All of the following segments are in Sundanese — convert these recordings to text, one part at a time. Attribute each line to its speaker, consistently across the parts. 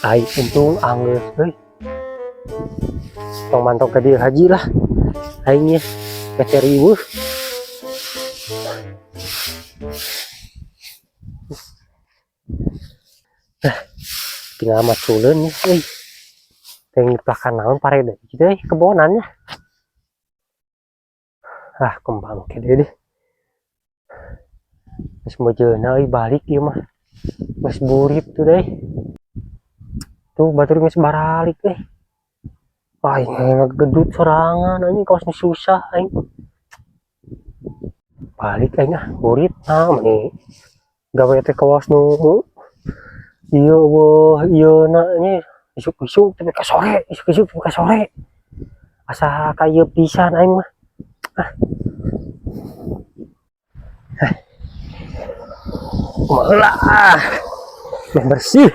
Speaker 1: Ai untung anggeus euy. Tong mantong ka dieu haji lah. Aing nya bete riweuh. Nah, tinggal maculeun nya euy. Teh ngiplakan naon pare deui kitu euy kebonannya. Ah, kembang ke deui deh. Geus mojeuna euy balik ieu mah. Geus burit tuh deh. Tuh batur geus baralik euy. Aing ngegedut sorangan anjing kawas nu susah aing. Balik aing ah burit nah meni gawe teh kawas nu ieu weuh ieu na nya isuk-isuk tapi ka sore, isuk-isuk tapi ka sore. Asa ka ieu pisan aing mah. Ah. Ah. Kumaha heula ah. Meh bersih.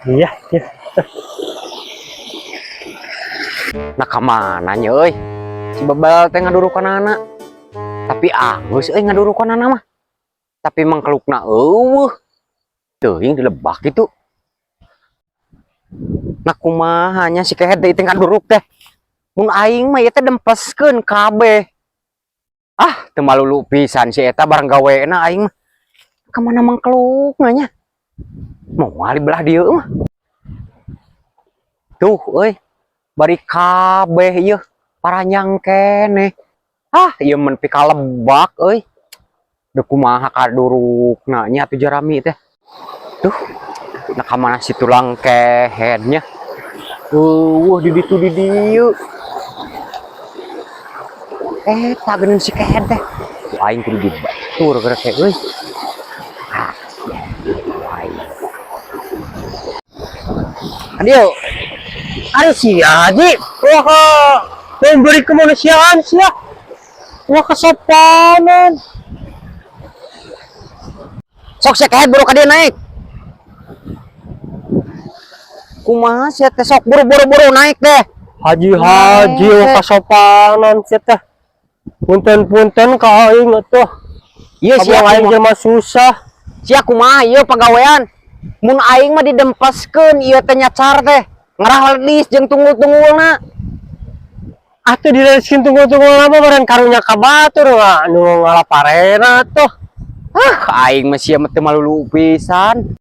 Speaker 1: Iya, iya.
Speaker 2: Nah kamana nya euy? Si Bebel teh ngadurukanana. Tapi anggeus euy ngadurukanana mah. Tapi mangkelukna eueuh. Teuing dilebak kitu. Nah kumaha nya si kehed deui teh ngaduruk teh. Mun aing mah ieu teh dempeskeun kabeh. Ah, teu malulu pisan si eta barang gawena aing mah. Kamana mangkelukna nya? Moal di belah dieu mah. Tuh euy. Bari kabeh ieu paranjang keneh. Ah, ieu mun pikalebak euy. Duh kumaha kadurukna nya atuh jarami teh. Duh, nah kamana si tulang kehednya? Eueuh di ditu di dieu. Eta geuning si kehed teh. Ku aing kudu dibatur geura teh euy. Ah, ya, aing. Adio,
Speaker 1: Aduh si Haji, wah ke pemberi kemanusiaan sih ya. Wah kesopanan.
Speaker 2: Sok si kehed buru ka dieu naik. Kumaha sia teh sok buru-buru buru naik deh.
Speaker 1: Haji haji wah kesopanan sih teh. Punten-punten ka aing atuh.
Speaker 2: Ieu sia
Speaker 1: Kamu aing
Speaker 2: kumaha,
Speaker 1: jelema susah.
Speaker 2: Sia kumaha ieu pagawean. Mun aing mah didempeskeun ieu teh nyacar teh. Ngarah ledis jeung tunggul-tunggulna.
Speaker 1: Atuh dilesin tunggu-tunggu lama baren karunya ka batur mah nu ngalaparena tuh.
Speaker 2: Ah, aing mah sia mah teu malulu pisan.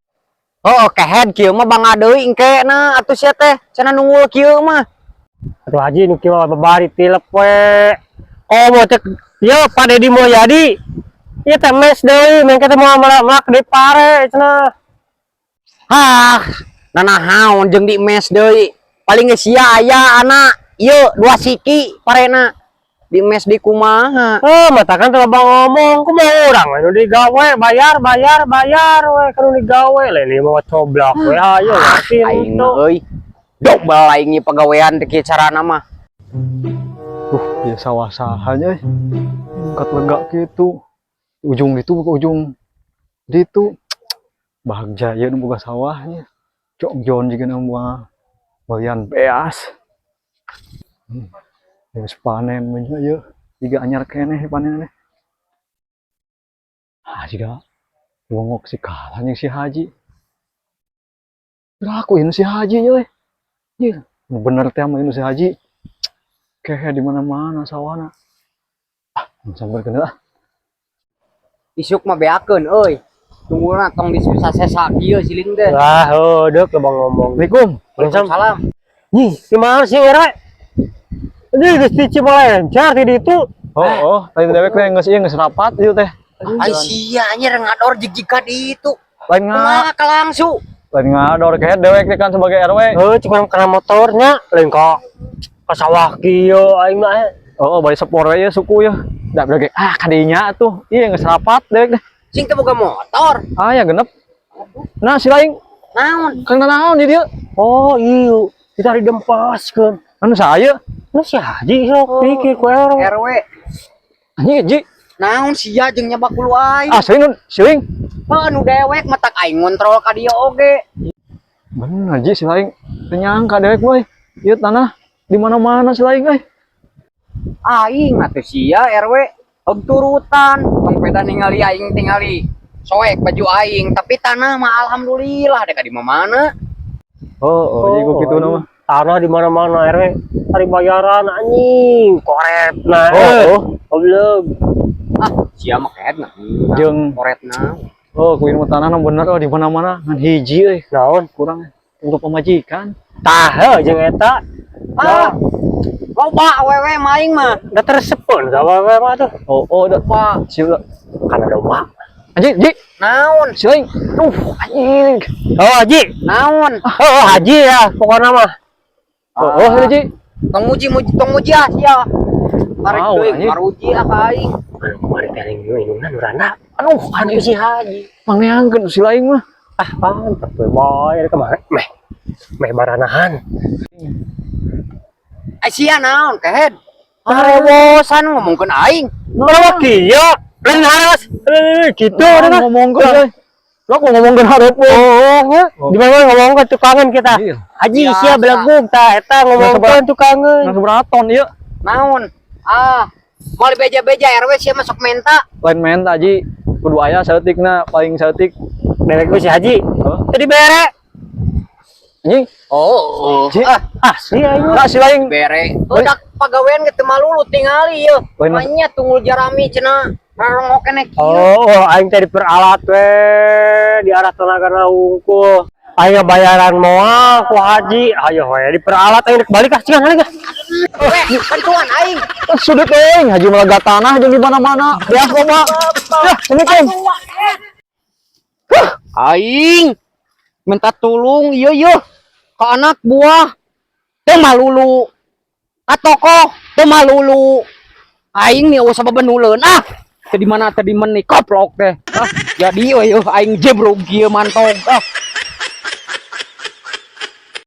Speaker 2: Oh, kehed kieu mah bangga deui engke na atuh sia teh cenah nunggul kieu mah.
Speaker 1: Atuh haji nu kieu mah babari tilep we. Oh, mau cek ya Pak Dedi Mulyadi. Ieu teh mes deui, mengke teh moal melak di pare cenah.
Speaker 2: Hah, nanahaon jeung di mes deui. Paling geus sia aya anak ieu dua siki parena. Di mes di kumaha?
Speaker 1: Eh, matakan teh loba ngomong, kumaha urang anu digawe bayar bayar bayar we kan digawe lain ieu mah coblak we ayo yakin
Speaker 2: Aing
Speaker 1: tuh.
Speaker 2: mah euy. Dobel aing ieu pagawean teh kieu carana mah.
Speaker 3: Ya sawah sahanya euy. Kat lega gitu. Ujung itu ke ujung ditu. Bagja ieu nu boga sawahnya. Cok John juga nu mah bagian beas. Geus panen mah nya ieu. Jiga anyar keneh panen teh. Ah, jiga wongok si kalah jeung si Haji. Aku ini si Haji euy. Ieu nu bener teh mah si Haji. Kehe di mana-mana sawahna. Ah, sampeurkeun ah.
Speaker 2: Isuk mah beakeun euy. Tunggulna tong disesa-sesa kieu siling teh.
Speaker 1: Lah, heuh deuk loba ngomong.
Speaker 3: Assalamualaikum.
Speaker 2: Waalaikumsalam.
Speaker 1: Nih, gimana sih era? Ini geus di Cibalencar di ditu.
Speaker 3: Oh, tadi dewek teh geus ieu geus rapat ieu teh.
Speaker 2: Ai sia anjir ngador jig-jig ka ditu.
Speaker 3: Lain nga,
Speaker 2: Kumaha kalangsu?
Speaker 3: Lain ngador kehe dewek teh kan sebagai RW.
Speaker 1: Heuh, cuma kena motornya, lain ka ka sawah kieu aing mah. Eh.
Speaker 3: Oh, bari sepor we suku ya. Da berarti ah kadinya tuh. Ieu geus rapat dewek teh.
Speaker 2: Sing teu boga motor.
Speaker 3: Ah ya genep. Nah, si lain
Speaker 2: Naon?
Speaker 3: kan naon di dieu?
Speaker 1: Oh, iya, kita didempaskeun.
Speaker 3: Anu saya
Speaker 1: Nah, si Haji sok pikir ku RW.
Speaker 2: RW.
Speaker 3: Anjing ji.
Speaker 2: Naon sia jeung nyabak bulu aing?
Speaker 3: Ah, sing sing.
Speaker 2: Heuh nu dewek matak aing ngontrol ka dieu oge.
Speaker 3: Bener ji si lain teu nyangka dewek boy. Ieu tanah di mana-mana si lain euy.
Speaker 2: Aing atuh sia RW heug turutan tong peda ningali aing tingali. Soek baju aing, tapi tanah mah alhamdulillah dek di mana.
Speaker 3: Oh, oh, jadi kitu nama.
Speaker 1: Tanah di mana-mana RW. Tari bayaran anjing, koret nah.
Speaker 3: Oh, oh.
Speaker 1: Goblok.
Speaker 2: Ah, sia mah kehed nah.
Speaker 3: Jeung
Speaker 2: koretna.
Speaker 3: Oh, ku ilmu tanah nu bener oh di mana-mana ngan hiji euy.
Speaker 1: Naon?
Speaker 3: Kurang untuk pamajikan.
Speaker 1: Tah, heuh jeung eta.
Speaker 2: Ah, loba awewe mah aing mah.
Speaker 1: Da tersepeun ka awewe mah tuh.
Speaker 3: Oh, da
Speaker 2: Loba.
Speaker 3: sieu da.
Speaker 1: Kana domba.
Speaker 3: Anjing, Ji,
Speaker 2: Naon?
Speaker 3: si lain. Duh, anjing.
Speaker 1: Oh, Haji.
Speaker 2: Naon?
Speaker 1: Oh, Haji ya pokoknya mah.
Speaker 3: Oh, oh, ini, Ji.
Speaker 2: Tong muji-muji, tong muji ah sia. Tarik
Speaker 3: Mau,
Speaker 2: deui,
Speaker 3: anjing.
Speaker 2: maruji ah ka aing.
Speaker 1: Anu kemarin teh aing indungna nu randa.
Speaker 3: Aduh,
Speaker 1: Anu si Haji.
Speaker 3: mangneangkeun si lain mah.
Speaker 1: Ah, mantap we boy kemarin meh. Meh baranahan.
Speaker 2: Eh sia naon kehed? Harewosan ngomongkeun aing.
Speaker 1: Kenapa kieu? Lain harus gitu
Speaker 3: Nah,
Speaker 1: udah.
Speaker 3: ngomongkeun euy. Lo kok ngomongkeun hareup we.
Speaker 1: Oh, ya. Di mana ngomong ke tukangan kita.
Speaker 3: Iya.
Speaker 1: Haji
Speaker 2: Biasa.
Speaker 1: sia belegug tah eta ngomongkeun tukangan.
Speaker 3: Nang sabaraha ieu?
Speaker 2: Naon? Ah, mau beja-beja RW sia masuk menta.
Speaker 3: Lain main Ji. Kudu aya saeutikna, paling saeutik.
Speaker 1: Dewek ku si Haji.
Speaker 3: Hah?
Speaker 1: Tadi bere.
Speaker 3: Anjing.
Speaker 2: Oh,
Speaker 3: Ji.
Speaker 2: ah,
Speaker 1: Ah, sia ieu.
Speaker 3: Nah, si lain.
Speaker 2: Bere. Udah pagawean ge teu malulu tingali ieu.
Speaker 3: Lain mas-
Speaker 2: Manya tunggul jarami cenah. Rarongok keneh kieu.
Speaker 1: Oh, aing teh diperalat we di arah tenaga hungkul. Aing bayaran moal ku Haji. Ayo we diperalat aing rek balik ah, cigan balik ah.
Speaker 2: Weh, bantuan aing.
Speaker 3: Ah, sudut euy, Haji melaga tanah jeung di mana-mana. Ya, loba. Ya, Assalamualaikum.
Speaker 2: Aing minta tulung iya iya ke anak buah teu malulu ka tokoh teu malulu aing nih usah bebenuleun ah. Tadi mana tadi meni koplok teh ah, jadi we aing jebrug kieu mantog ah.